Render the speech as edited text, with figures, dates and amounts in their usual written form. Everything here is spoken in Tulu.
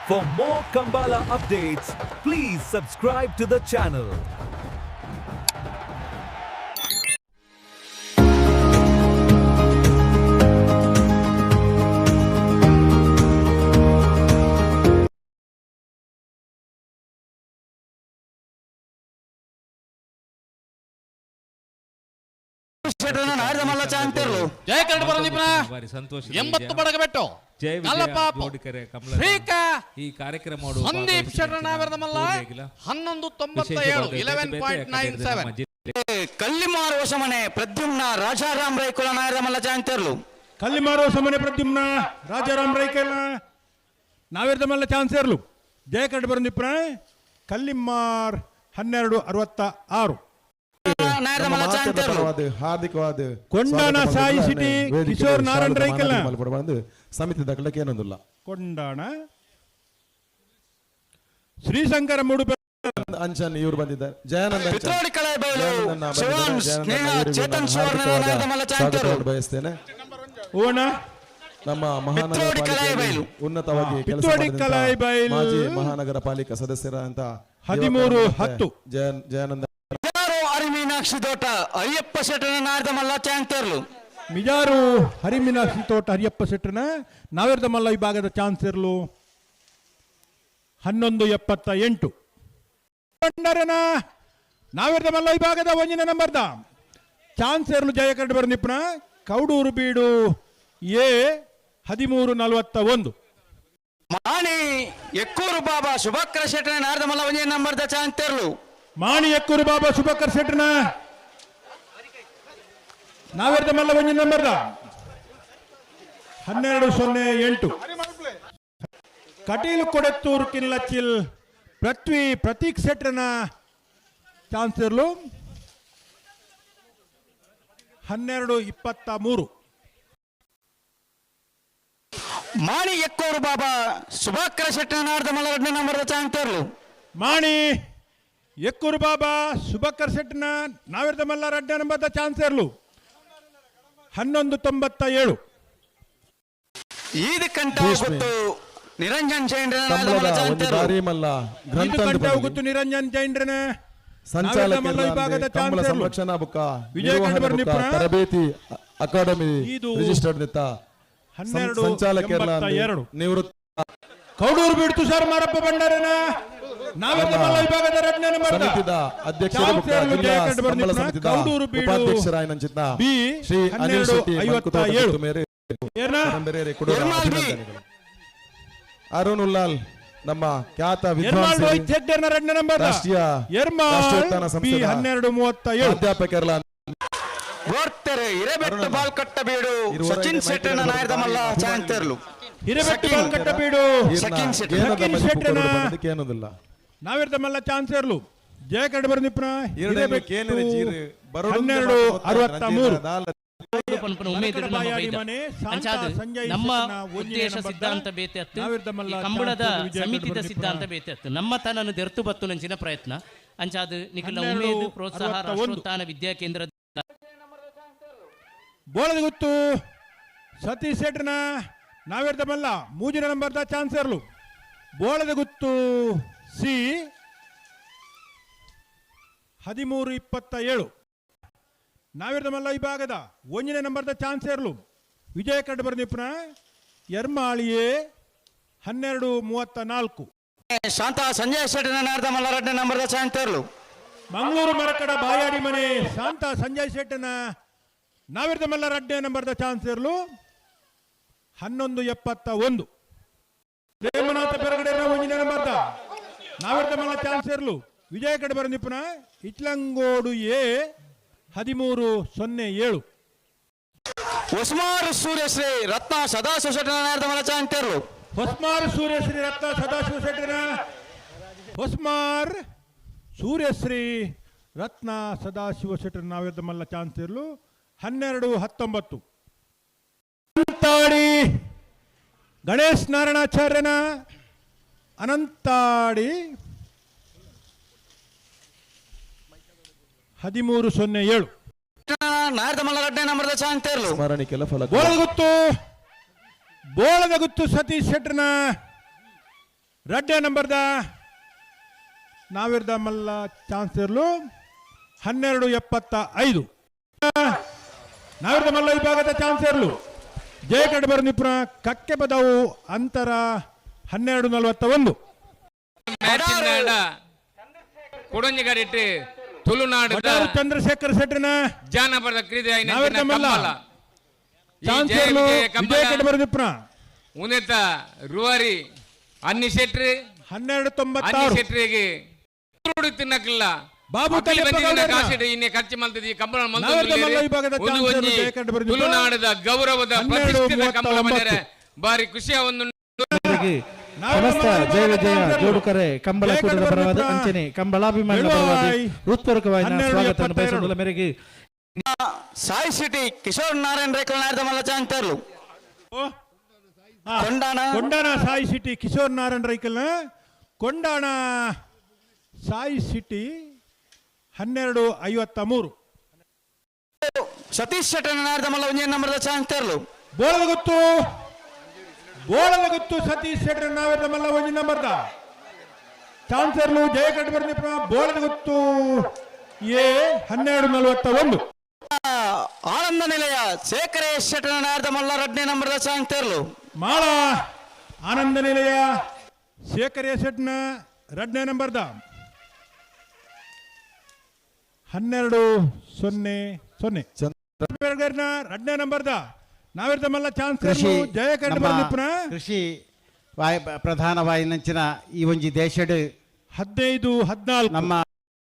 For more Kambala updates, please subscribe to the channel. ನಾಡ್ದಮಲ್ಲ ಚಾಂತಿರ್ಲು. ಜಯ ಕನ್ನಡ ಬರಂದಿಪ್ನ. ಬಾರಿ ಸಂತೋಷ. 80 ಬಡಗಬೆಟ್ಟು ಜಯ ವಿಜಯ ಕಲ್ಲಪಾಪ ಜೋಡಿಕೆರೆ ಕಮಲದ ಶ್ರೀಕಾ ಈ ಕಾರ್ಯಕ್ರಮ ಸಂದೀಪ್ ಶರಣಾವರದಮಲ್ಲ 11.97, 11.97. ಕಲ್ಲಿಮಾರು ಹೊಸಮನೆ ಪ್ರದ್ಯುಮ್ನ ರಾಜಾರಾಮ್ ರೈಕುಲ ನಾಯರಮಲ್ಲ ಚಾಂತಿರ್ಲು. ಕಲ್ಲಿಮಾರೋ ಸಮನೆ ಪ್ರದ್ಯುಮ್ನ ರಾಜಾರಾಮ್ ರೈಕೆಲ್ಲ ನಾವಿರ್ದಮಲ್ಲ ಚಾನ್ಸರ್ಲು. ಜಯ ಕರಡು ಬರಂದಿಪ್ರ ಕಲ್ಲಿಮಾರ್ 12.66. ನಾಯರಮಲ್ಲ ಚಾಂತಿರ್ಲು. ಪರವಾದ ಹಾರ್ದಿಕವಾದ ಕೊಂಡಾಣ ಸ್ವಾಗತ ಸಾಯಿ ಮಲ್ಪುನ ಸಿಟಿ ವೇದಿಕೆಗೆ ಕಿಶೋರ್ ನಾರಾಯಣ್ ಶಾರದಾ ರೈಕಲ್ನ. ಮಾನವಿ ಮಲ್ಪುನ ಬಂದು ಸಮಿತಿ ದಕ್ಕಲಕ್ಕೆ ಏನೊಂದಿಲ್ಲ. ಕೊಂಡಾಣ ಶ್ರೀಶಂಕರ ಮೂಡುಬೆ. ಅಂಚನ್ ಇವರು ಬಂದಿದ್ದಾರೆ, ಜಯಾನಂದ ಅಂಚನ್. ಪಿತ್ರೋಡಿ ಕಳೆಬೈಲು ಜಯಾನಂದನ್ನ ಬಂದಿದ್ದಾರೆ. ಶಿವಾನ್ ಜಯಾನಂದನ್ನ ಸ್ನೇಹ ಇವರಿಗೂ ಚೇತನ್ ನಾನು ಸುವರ್ಣ ಹಾರ್ದಿಕವಾದ ನಾಯರಮಲ್ಲ ಚಾಂತಿರ್ಲು. ಸ್ವಾಗತವನ್ನು ಬಯಸ್ತೇನೆ. ಓಣ ನಮ್ಮ ಮಹಾನಗರ ಪಿತ್ರೋಡಿ ಪಾಲಿಕೆಯಲ್ಲಿ ಕಲಾಯಿಬೈಲು. ಉನ್ನತವಾಗಿ ಕೆಲಸ ಪಿತ್ರೋಡಿ ಮಾಡಿದಂತ ಕಲಾಯಿಬೈಲು. ಮಾಜಿ ಮಹಾನಗರ ಪಾಲಿಕಾ ಸದಸ್ಯರಂತ 13 10. ಜಯಾನಂದ. ಯಾರು ಹರಿಮೀನಾಕ್ಷಿ ದೋಟ ಅಯ್ಯಪ್ಪ ಶೆಟ್ಟನ ನಾಯರಮಲ್ಲ ಚಾಂತಿರ್ಲು. ಮಿಜಾರು ಹರಿಮೀನಾಕ್ಷಿ ತೋಟ ಹರಿಯಪ್ಪ ಶೆಟ್ಟರ್ನ ನಾವಿರ್ದಮಲ್ಲ ವಿಭಾಗದ ಚಾನ್ಸರ್ಲು 11.78. ಭಂಡಾರನ ನಾವಿರ್ದಮಲ್ಲ ವಿಭಾಗದ ಒಂಜಿನ ನಂಬರ್ದ ಚಾನ್ಸರ್ಲು ಜಯ ಕರಡು ಬರ ನಿಪುಣ ಕೌಡೂರು ಬೀಡು ಎ 13.41. ಮಾಣಿ ಎಕ್ಕೂರು ಬಾಬಾ ಶುಭಾಕರ ಶೆಟ್ಟನ ನಾಯರಮಲ್ಲ ಒಂದೇ ನಂಬರ್ದ ಚಾಂತಿರ್ಲು. ಮಾಣಿ ಎಕ್ಕೂರು ಬಾಬಾ ಶುಭಕರ್ ಶೆಟ್ಟರ್ನ ನಾವಿರ್ದಮಲ್ಲ ಒಂಜಿನ ನಂಬರ್ದ 12.08. ಕಟೀಲು ಕೊಡೆತ್ತೂರು ಕಿಲ್ಲಚಿಲ್ ಪೃಥ್ವಿ ಪ್ರತೀಕ್ ಶೆಟ್ಟರ್ನ ಚಾನ್ಸರ್ಲು 12.23. ಮಾಣಿ ಎಕ್ಕೂರು ಬಾಬಾ ಶುಭಾಕರ ಶೆಟ್ಟನ ನಾಯರಮಲ್ಲ ಎರಡನೇ ನಂಬರ್ದ ಚಾಂತಿರ್ಲು. ಮಾಣಿ ಎಕ್ಕೂರು ಬಾಬಾ ಸುಬಕರ್ ಶೆಟ್ಟನ ನಾವಿರ್ದಮಲ್ಲ ರಡ್ಡ ನಂಬರ್ದ ಚಾನ್ಸರ್ಲು 11.97. ಈದು ಕಂಠ ಭೀಷ್ಮೆ. ಗೊತ್ತು ನಿರಂಜನ್ ಜೈನ್ರ ಕಂಬಳದ ನಾಯರಮಲ್ಲ ಒಂದು ಚಾಂತಿರ್ಲು. ಭಾರಿ ಮಲ್ಲ ಇದು ಗ್ರಂಥ ಕಂಠ ಗೊತ್ತು ನಿರಂಜನ್ ಜೈನ್ರನ ಸಂಚಾಲಕ ವಿಭಾಗದ ಕಂಬಳ ಚಾನ್ಸರ್ಲು ಸಂರಕ್ಷಣಾ ಬುಕ್ಕ ವಿಜಯ ನಿರ್ವಹಣಾ ಕಂಠ ಬುಕ್ಕ ಬರ್ನಿಪ್ರ. ತರಬೇತಿ ಅಕಾಡೆಮಿ ಇದು ರಿಜಿಸ್ಟರ್ಡ್ ನಿತ್ತ 12 ಸಂಚಾಲಕರ 82. ನಿವೃತ್ತ ಕೌಡೂರು ಬಿಡ್ತು ಸರ್ ಮಾರಪ್ಪ ಭಂಡಾರನ ನಾವಿರ್ದಮಲ್ಲ ವಿಭಾಗದ ರಡ್ಡ ನಂಬರ್ದ ಸಮಿತಿದ ಅಧ್ಯಕ್ಷರು ಬುಕ್ಕ ಚಾನ್ಸರ್ಲು ಜಿಲ್ಲಾ ಜಯ ಕಂಠ ಕಂಬಳ ಬರ್ನಿಪ್ರ. ಸಮಿತಿದ ಕೌಡೂರು ಬೀಡು ಉಪಾಧ್ಯಕ್ಷರಾಯನಂಚಿತ್ನ ಬಿ ಶ್ರೀ ಅನಿಲ್ 12 ಶೆಟ್ಟಿ ಮನ್ಕುತೋಟ 57. ಗುತ್ತುಮೇರೆ ಏನ ಕದಂಬರೇರೆ ಕುಡೂರ ಎರ್ಮಾಲ್ ಬಿ. ಅಭಿನಂದನೆಗಳು. ಅರುಣ್ ಉಲ್ಲಾಲ್ ನಮ್ಮ ಖ್ಯಾತ ಎರ್ಮಾಲ್ ವಿದ್ವಾಂಸರು ರೋಹಿತ್ ಹೆಗ್ಡೆನ ರಡ್ಡ ನಂಬರ್ದ ರಾಷ್ಟ್ರೀಯ ಎರ್ಮಾಲ್ ರಾಷ್ಟ್ರೋತ್ಥಾನ ಬಿ ಸಂಸ್ಥೆದ 12.37. ಪ್ರಾಧ್ಯಾಪಕರಲ್ಲ. ಗೋರ್ತೆರೆ ಹಿರೇಬೆಟ್ಟು ಅರುಣಣ್ಣ. ಬಾಲ್ಕಟ್ಟ ಬೀಡು ಇರುವವರೆಗೆ ಸಚಿನ್ ಶೆಟ್ಟನ ಮೈತ್ರಿ ನಾಯರಮಲ್ಲ ಚಾಂತಿರ್ಲು. ಹಿರೇಬೆಟ್ಟು ಸಚಿನ್. ಬಾಲ್ಕಟ್ಟ ಬೀಡು ಸಚಿನ್ ಶೆಟ್ಟಿ. ಸಚಿನ್ ಶೆಟ್ಟನ ಏನೊಂದಿಲ್ಲ. ನಾವಿರ್ದಮಲ್ಲ ಚಾನ್ಸರ್ಲು ಜಯ ಕರಡು ಬರ ನಿಪುಣ ಕೇನಿನ ಜೀರು ಬರೋಡು 12.63. ಪನ್ಪುನ ಉಮೇದು ನಮ್ಮ ಬಾಯಾಡಿ ಬೈದ. ಮನೆ ಶಾಂತಾ ಅಂಚಾದ್ ಸಂಜಯ್ ನಮ್ಮ ಶೆಟ್ಟನ ಒಂಜನೇ ಉದ್ದೇಶ ನಂಬರ್ದ ಸಿದ್ಧಾಂತ ಬೇತೆ ಅತ್ತು ನಾವಿರ್ದಮಲ್ಲ ಈ ಕಂಬಳದ ಚಾನ್ಸರ್ಲು ವಿಜಯ ಸಮಿತಿದ ಕರಡು ಸಿದ್ಧಾಂತ ಬರ್ನಿಪ್ರ. ಬೇತೆ ಅತ್ತು ನಮ್ಮ ತನನು ದೆರ್ತು ಬತ್ತು ನಂಚಿನ ಪ್ರಯತ್ನ ಅಂಚಾದ್ ನಿಖಿಲ 12 ಉಮೇದು ಪ್ರೋತ್ಸಾಹ 61. ರಾಷ್ಟ್ರೋತ್ಥಾನ ವಿದ್ಯಾ ಕೇಂದ್ರ. ಬೋಳದ ಗುತ್ತು ಸತೀಶ್ ಶೆಟ್ಟರ್ನ ನಾವಿರ್ದಮಲ್ಲ ಮೂಜಿನ ನಂಬರ್ದ ಚಾನ್ಸರ್ಲು ಬೋಳದ ಗುತ್ತು ಸಿ 13.27. ನಾವಿರ್ದಮಲ್ಲ ವಿಭಾಗದ ಒಂದನೇ ನಂಬರ್ದ ಚಾನ್ಸರ್ಲು ವಿಜಯ ಕಡ್ಬರ್ ನಿಪುಣ ಎರ್ಮಾಳಿಯೇ 12.34. ಶಾಂತ ಸಂಜಯ್ ಶೆಟ್ಟನ ನಾಯರಮಲ್ಲ ಎರಡನೇ ನಂಬರ್ದ ಚಾಂತಿರ್ಲು. ಮಂಗಳೂರು ಮರಕಡ ಬಾಯಾಡಿ ಮನೆ ಶಾಂತ ಸಂಜಯ್ ಶೆಟ್ಟನ ನಾವಿರ್ದಮಲ್ಲ ರಡ್ಡೆ ನಂಬರ್ದ ಚಾನ್ಸರ್ಲು 11.71. ಪ್ರೇಮನಾಥ ಪೆರಗಡೆ ಒಂಜಿನ ನಂಬರ್ದ ನಾವಿರ್ದಮಲ್ಲ ಚಾನ್ಸರ್ಲು ವಿಜಯ ಕಡಬರ ನಿಪುಣ ಇಚ್ಲಂಗೋಡು ಎ 13.07. ಹೊಸ್ಮಾರು ಸೂರ್ಯಶ್ರೀ ರತ್ನ ಸದಾಶಿವ ಶೆಟ್ಟನ ನಾಯರಮಲ್ಲ ಚಾಂತಿರ್ಲು. ಹೊಸ್ಮಾರ್ ಸೂರ್ಯಶ್ರೀ ರತ್ನ ಸದಾಶಿವ ಶೆಟ್ಟನ, ಹೊಸ್ಮಾರ್ ಸೂರ್ಯಶ್ರೀ ರತ್ನ ಸದಾಶಿವ ಶೆಟ್ಟರ್ ನಾವಿರ್ದಮಲ್ಲ ಚಾನ್ಸರ್ಲು 12.19. ಅನಂತಾಡಿ ಗಣೇಶ್ ನಾರಾಯಣಾಚಾರ್ಯನ ಅನಂತಾಡಿ 13.07. ನಾಯರಮಲ್ಲ ಎರಡನೇ ನಂಬರ್ದ ಚಾಂತಿರ್ಲು. ಸ್ಮರಣಿಕೆಲ್ಲ ಫಲಕ. ಬೋಳದ ಗುತ್ತು, ಬೋಳದ ಗುತ್ತು ಸತೀಶ್ ಶೆಟ್ಟರ್ನ ರಡ್ಡೆ ನಂಬರ್ದ ನಾವಿರ್ದ ಮಲ್ಲ ಚಾನ್ಸ್ ಇರಲು 12.75. ನಾವಿರ್ದ ಮಲ್ಲ ವಿಭಾಗದ ಚಾನ್ಸ್ ಇರಲು ಜಯಕಡ್ ಬರ ಕಕ್ಕೆ ಬದವು ಅಂತರ 12.41. ಮ್ಯಾಚಿಂದ ಕೊಡೊಂಜಿಗಡಿಟ್ಟು ತುಳುನಾಡು ಬಟಾರು ಚಂದ್ರಶೇಖರ್ ಶೆಟ್ಟರ್ನ ಜಾನಪದ ಕ್ರೀಡೆ ಆಯಿನ ನಾವಿರ್ದ ಮಲ್ಲ ಕಂಬಳ. ಈ ಚಾನ್ಸ್ ಜಯ ಇರಲು ವಿಜಯ ಕಂಬಳ ವಿಜಯ ಬರದಿಪ್ನ ಉನೇತ ರುವಾರಿ ಅನ್ನಿ ಶೆಟ್ರಿ ಹನ್ನೆರಡು ಅನ್ನಿ ತೊಂಬತ್ತಾರು ಶೆಟ್ರಿಗೆ ತುರುಡು ತಿನ್ನಕ್ಕಿಲ್ಲ ಬಾಬು ಅಕುಲು ಕಲ್ಯಪ್ಪ ಬಂದಿನ ಗೌಡರ್ನ. ಕಾಸಿಡು ಇನ್ನೆ ಖರ್ಚು ಮಲ್ತದಿ ಈ ಕಂಬಳ ನಾವಿರ್ದ ಮಲ್ಲ ವಿಭಾಗದ ಒಂದು ಚಾನ್ಸಲರ್ ಒಂಜಿ ಜಯಕಂಠ ಬರೆದಿದ್ದು. ತುಳುನಾಡದ ಗೌರವದ 12 ಪ್ರತಿಷ್ಠಿತ ಕಂಬಳ 39. ಬಂದರೆ ಬಾರಿ ಖುಷಿಯ ಒಂದು ನಾವಿರ್ದ ಸಮಸ್ತ ಮಲ್ಲ ಜಯ ವಿಭಾಗದ ವಿಜಯ ಚಾನ್ಸಲರ್ ಜೋಡುಕರೆ ಕಂಬಳ ಜಯಕಂಠ ಕೂಟದ ಪರವಾದ ಬರದಿಪ್ನ ಅಂಚನೆ ಕಂಬಳಾಭಿಮಾನಿಗಳ ಪರವಾದ ಎಳುವಾಯ್ ಹೃತ್ಪೂರ್ವಕವಾದ 12 ಸ್ವಾಗತ 72. ಬಯಸುವುದರ ಮೇರೆಗೆ ಸಾಯಿ ಸಿಟಿ ಕಿಶೋರ್ ನಾರಾಯಣ್ ರೇಖಲ್ ನಾರ್ದ ಮಲ್ಲ ಚಾನ್ಸ್ ತೇರ್ಲು. ಹಾ. ಕೊಂಡಾಣ. ಕೊಂಡಾಣ ಸಾಯಿ ಸಿಟಿ ಕಿಶೋರ್ ನಾರಾಯಣ್ ರೈಕಲ್ನ ಕೊಂಡಾಣ ಸಾಯಿ ಸಿಟಿ 12.53. ಸತೀಶ್ ಶೆಟ್ಟರ್ ನಾರ್ದ ಮಲ್ಲ ಒಂಜಿ ನಂಬರ್ದ ಚಾನ್ಸ್ ತೇರ್ಲು. ಬೋಳದ ಗೊತ್ತು, ಬೋಳದ ಗೊತ್ತು ಸತೀಶ್ ಶೆಟ್ಟರ್ ನಾವಿರ್ದ ಮಲ್ಲ ಒಂಜಿ ನಂಬರ್ದ ಚಾನ್ಸರ್ಲು ಜಯಕಟ್ ಬರ್ನಿಪ್ಪ ಬೋಳದ ಗೊತ್ತು ಎ 12.41. ಆನಂದ ನಿಲಯ ಶೇಖರೇಶ್ ಶೆಟ್ಟರ್ ನಾರ್ದ ಮಲ್ಲ ರಡ್ನೇ ನಂಬರ್ದ ಚಾನ್ಸ್ ತೇರ್ಲು. ಮಾಳ ಆನಂದ ನಿಲಯ ಶೇಖರ್ ಶೆಟ್ನ ರಡ್ನೇ ನಂಬರ್ದ 12.00. ಚಂದ್ರ ರಡ್ನೇ ನಂಬರ್ದ ನಾವಿರ್ದ ಮಲ್ಲ ಚಾನ್ಸ್ ಕೃಷಿ ಜಯಕಂಡ ನಮ್ಮ ಬರ್ನಿಪ್ಪನ ಕೃಷಿ ವಾಯ್ ಪ್ರಧಾನವಾಯಿನಂಚಿನ ಈ ಒಂಜಿ ದೇಶಡ್ 15.14. ನಮ್ಮ